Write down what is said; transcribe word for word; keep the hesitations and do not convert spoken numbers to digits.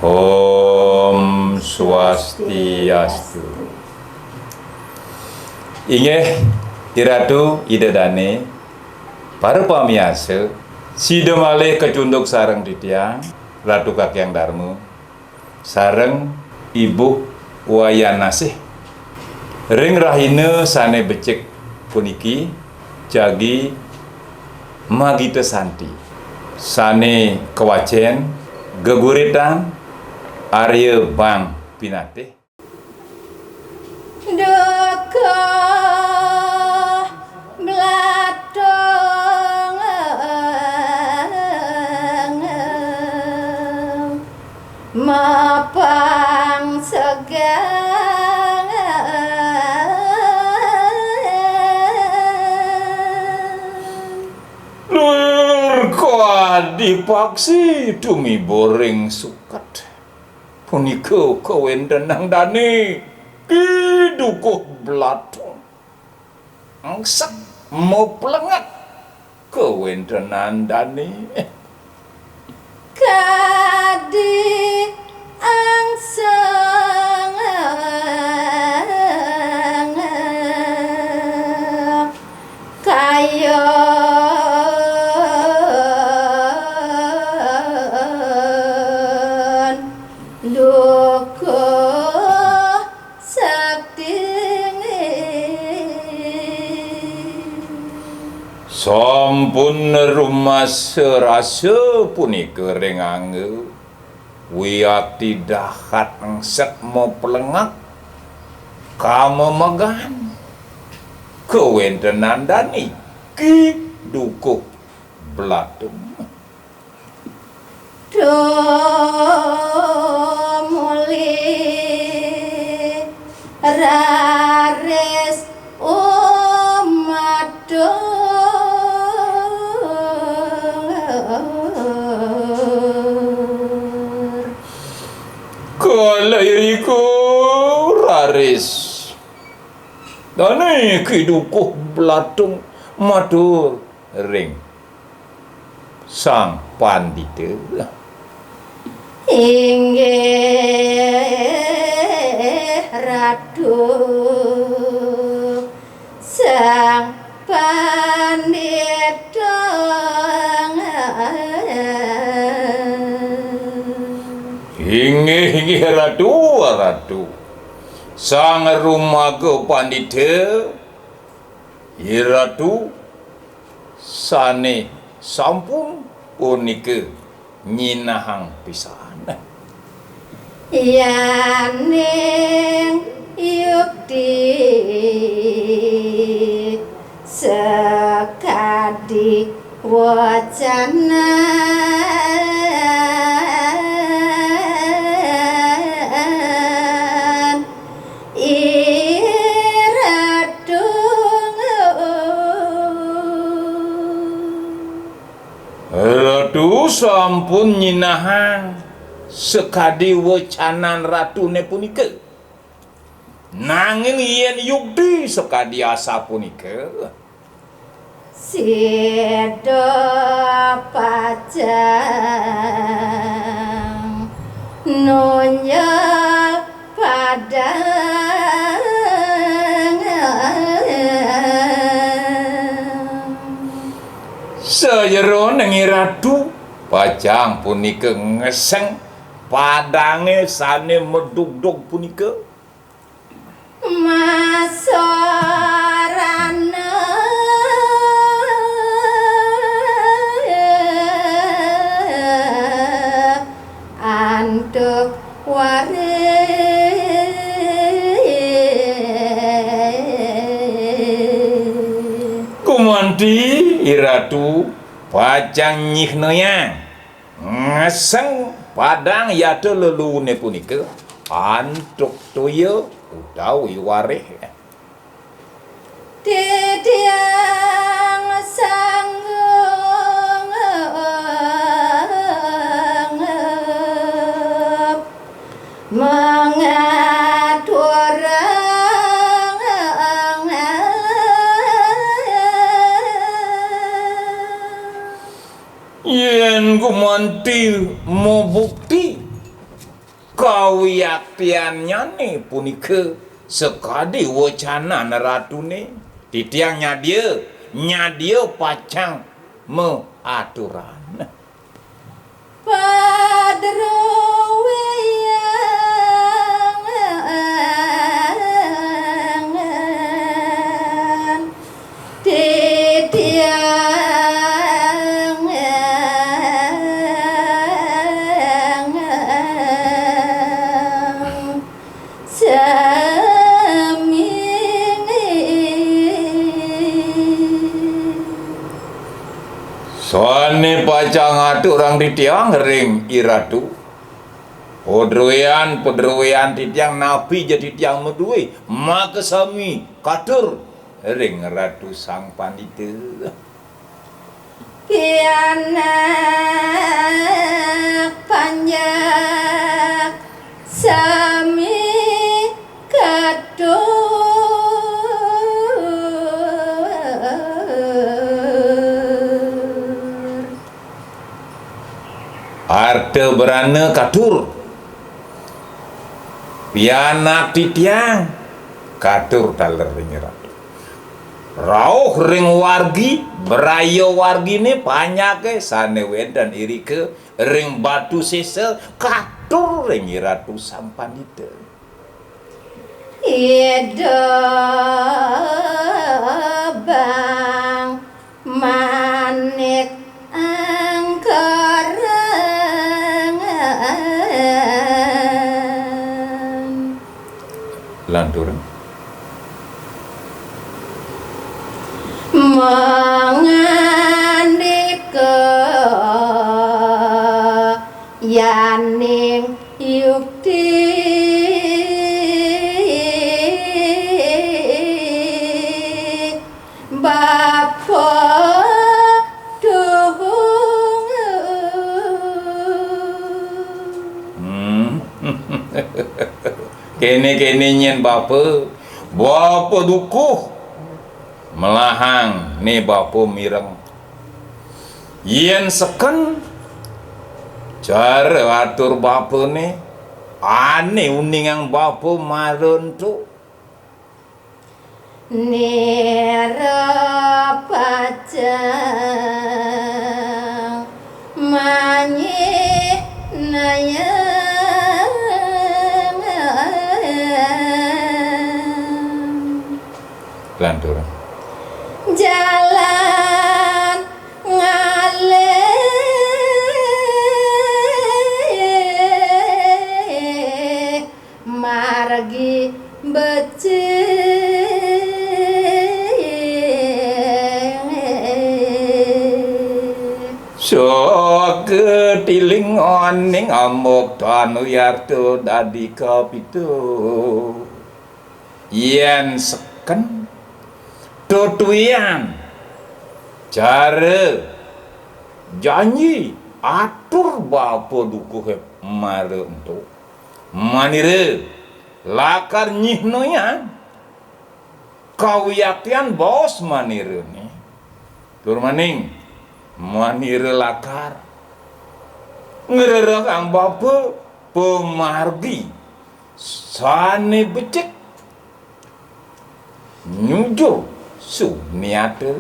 Om Swastiastu. Inggih, Iratu, Ida Dane, para pamiarsa, sida malih kacunduk sareng titiang, Ratu Kakyang Darma, sareng Ibu Wayan Asih. Ring rahina sane becik puniki, jagi Magita Santi, sane kawacen geguritan Arya Bang Pinatih. Dukuh blatung mapang segang. Lir kadi paksi tumiba ring suket. Punika kawentenan dane Ki Dukuh Blatung. Engsek maplenget kawentenan dane. Kadi angseng kayon dukuh sakti. Sampun rumasa rasa punika ring angga, wiakti dahat engsek maplenget kamemegan kawentenan dane Ki Dukuh Blatung. Tumuli raris umatur. Kala irika raris dane Ki Dukuh Blatung matur ring Sang Pandita. Inggih Ratu Sang Pandita. Inggih, inggih, Ratu, Ratu. Sang Rumaga Pandita, Iratu, sane sampun punika nyinahang pisan. Yaning yukti sakadi wacanan Iratu. Ratu sampun nyinahang sakadi wecanan ratune punika. Nanging yen yukti sakadi asapunika, sida pacang nunjak padang. Sajeroning Iratu pacang punika ngeseng padange sane madugdug punika. Masarana antuk warih. Gumanti Iratu pacang nyihnayang ngeseng padang yata leluhurne punika antuk toya utawi warih. Titiang sanggup mangaturang. Yen gumanti mabukti Kawiaktiannyané punika sakadi wecanan ratuné, titiang nyadia, nyadia pacang maaturang. Padruéyangan titiang sami. Sané pacang aturang titiang ring I Ratu. Padruéyan, padruéyan titiang napi ja titiang madué, makasami katur ring Ratu Sang Pandita. Pianak panjak sami katur. Arta brana katur. Pianak titiang katur taler ring Ratu. Rauh ring wargi, braya warginé panjaké sané wénten irika ring Batu Sésa katur ring I Ratu Sang Pandita. Ida Bang Manik Angkerangan. Lanturang. Mangandika yaning yukti bapa duhung. Hmm. Kéné-kéné nyén bapa, bapa dukuh. Melahang né bapa mireng. Yén seken cara atur bapané, ané uningang bapa mara ento. Nira pacang manyinayang. Lanturang. Jalan ngalih margi becik. Saka tiling oning amuk tanu yarta dadi kapitu. Yén seken tutuyan cara janji atur bapa dukuhé mara ento. Manira lakar nyihnayang kawiaktian baos manirané. Tur maning manira lakar ngreregang bapa pamargi sané becik nyujur suniata.